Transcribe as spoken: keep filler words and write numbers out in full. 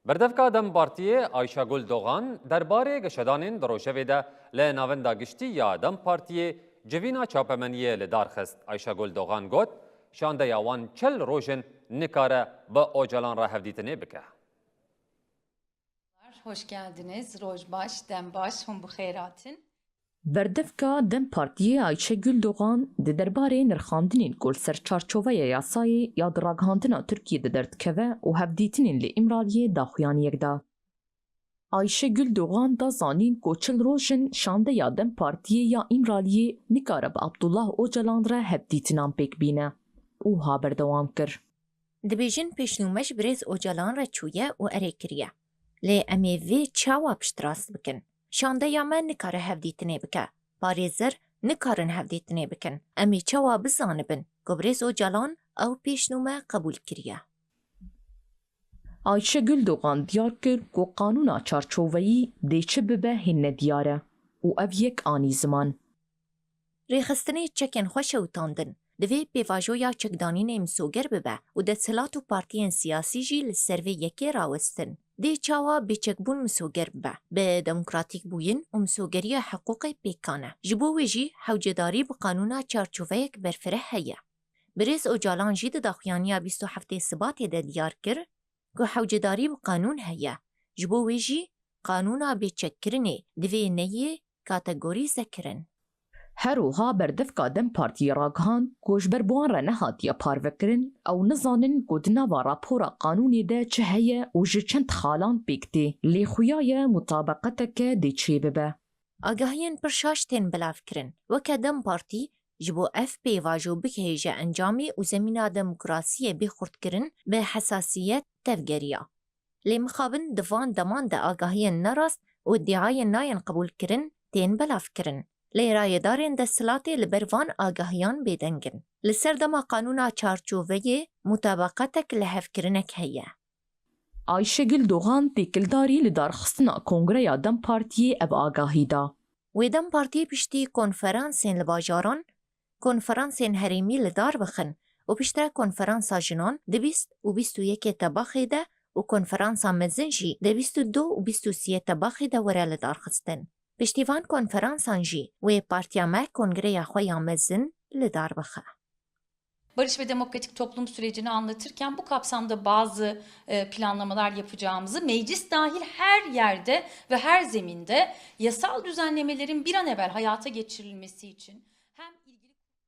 Berdevka DEM Partiyê Ayşegul Dogan derbarê geşedanên di rojevê de li Navenda Giştî ya DEM Partiyê civîna çapemeniyê li dar xist. Ayşegul Dogan got, şandeya wan çil roj in nikare bi Ocalan re hevdîtinê bike. Hoş geldiniz. Roj baş, dem baş, hûn bi xêr hatin. Berdevka DEM Partiyê Ayşegul Dogan di derbarê nirxandinên ku li ser çarçoveya yasayê ya di ragihandina Tirkiyê de derdikeve û hevdîtinên li Îmraliyê daxuyaniyek da. Ayşegul Dogan da zanîn ku çil roj in şandeya DEM Partiyê ya Îmraliyê nikare bi Abdullah Ocalan re hevdîtinan pêk bîne û ha berdewam kir. Dibêjin pêşnûme ji birêz Ocalan re çûye û erê kiriye. Lê em ê vê çawa piştrast bikin? Şandeya me nikare hevdîtinê bike. Parêzer nikarin hevdîtinê bikin. Em ê çawa bizanibin ku birêz Ocalan ew pêşnûme qebûl kiriye? Ayşegul Dogan diyar kir ku qanûna çarçoveyî dê çi bibe hîn nediyar e û ev yek anî ziman. Rêxistinê çekên xwe şewitandin. Divê pêvajoya çekdanînê misoger bibe û desthilat û partiyên siyasî jî li ser vê yekê rawestin. Dê çawa bêçekbûn misoger bibe? Bi demokratîkbûyin û misogeriya hiqûqê pêkan e. Ji bo wê jî hewcedarî bi qanûna çarçoveyek berfireh heye. Birêz Ocalan jî di daxuyaniya bîst û heftê Sibatê de diyar kir ku hewcedarî bi qanûn heye. Ji bo wê jî qanûna bêçekkirinê divê neyê kategorîzekirin. Her wiha berdevka DEM Partiyê ragihand ku ji ber bi wan re nehatiye parvekirin, ew nizanin ku di nava rapora qanûnê de çi heye û ji çend xalan pêk tê, lê xuya ye mutabeqeteke dê çêbibe. Agahiyên pir şaş tên belavkirin. Weke DEM Partî ji bo ev pêvajo bigihêje encamê û zemîna demokrasiyê bê xurtkirin, bi hesasiyet tevgeriya. Lê mixabin di van deman de agahiyên nerast û îdiayên nayên qebûlkirin tên belavkirin. Lê rayedarên desthilatê li ber van agahiyan bêdeng in. Li ser dema qanûna çarçoveyê mutabeqetek lihevkirinek heye. Ayşegul Dogan têkildarî li darxistina Kongreya DEM Partiyê ev agahî da. Wê DEM Partî piştî konferansên li bajaran, konferansên herêmî li dar bixin û piştre konferansa jinan di bîst û bîst û yekê Tebaxê de û konferansa mezin jî di bîst û du û bîst û sê Tebaxê de were lidarxistin. Piştî van konferansan jî wê partiya me kongreya xwe ya mezin li dar bixe. Barış ve demokratik toplum sürecini anlatırken bu kapsamda bazı e, planlamalar yapacağımızı, meclis dahil her yerde ve her zeminde yasal düzenlemelerin bir an evvel hayata geçirilmesi için